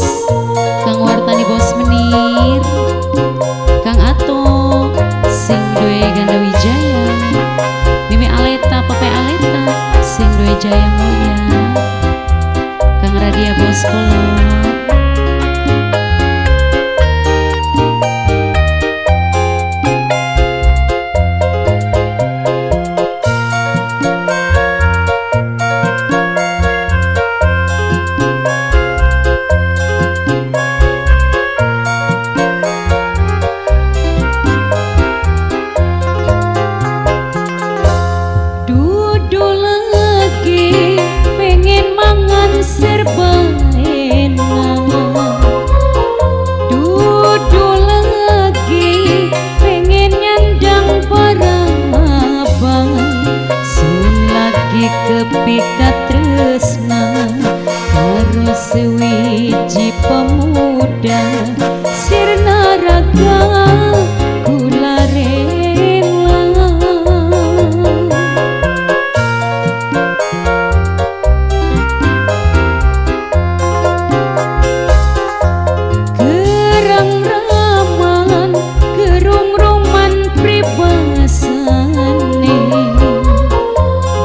Dimas, Kang Wartani Bos Menir, Kang Ato sing duwe Ganda Wijaya, Mimi Aleta, Pape Aleta sing duwe Jaya Mulya, Kang Radia Bos Kolor. Kepikat tresna karo sewiji pemuda sirna raga kula rela. Gerang raman gerung roman pribasane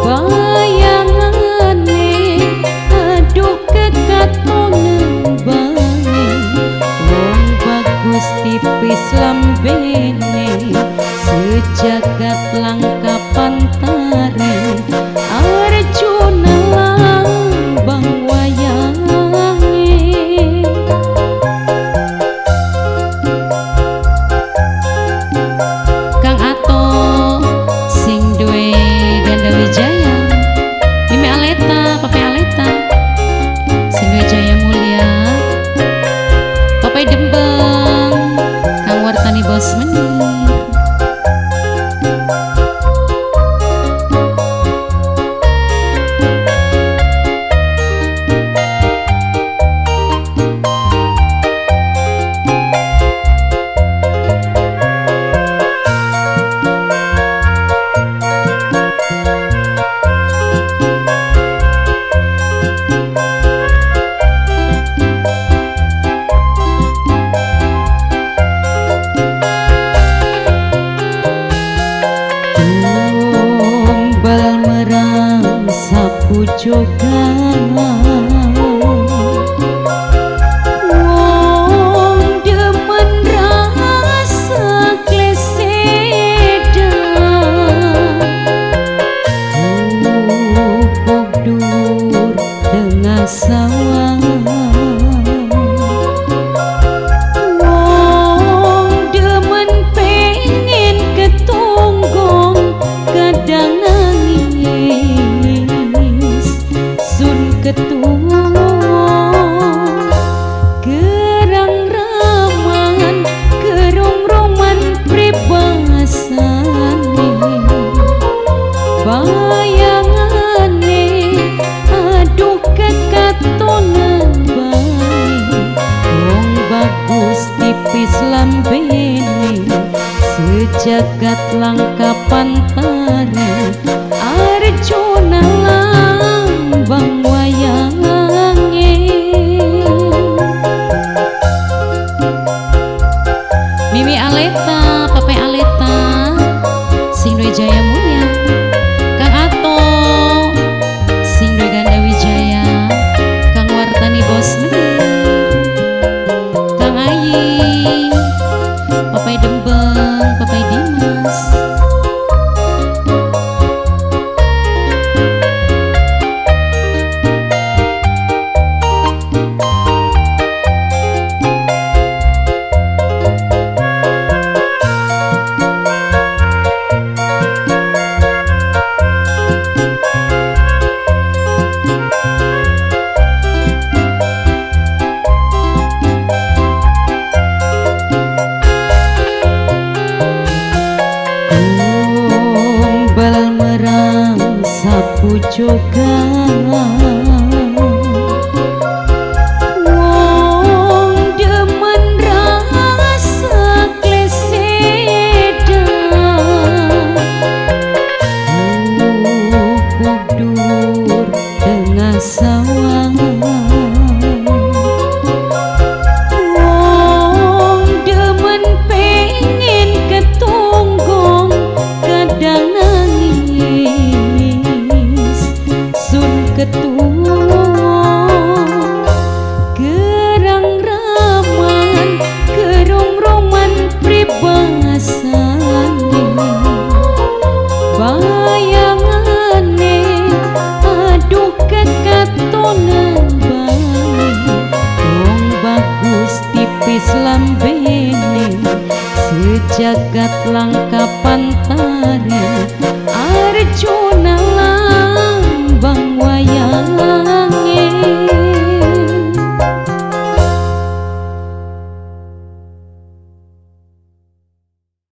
bayangane aduh kekatonan bae wong bagus tipis lambene sejagat langka pantare Arjuna lambang wayange. Kang Ato sing duwe Ganda Wijaya, Mimi Aleta, Pape Aleta sing duwe Jaya Mulya, Pape Dembeng, Kang Wartani Bos Menir. Sapu wong demen rasa kleseda pupuk dur tengah sawah wong demen pengen ketunggong kadang nangis ketua. Gerang raman gerung roman pribasane bayangane aduh kekatonan bae wong bagus tipis lambene sejagat langka pantare Arjuna lambang wayange. Mimi Aleta, Pape Aleta sing duwe Jaya Mulya, Kang Ato sing duwe Ganda Wijaya, Kang Wartani Bos Menir, Kang Ayi, Pape Dembeng, Pape Dimas. Wong demen rasa kleseda pupuk dur tengah sawah. rasane bayangane, aduh kekatonan bae. Wong bagus tipis lambene, sejagat langka pantare. Arjuna lambang wayang.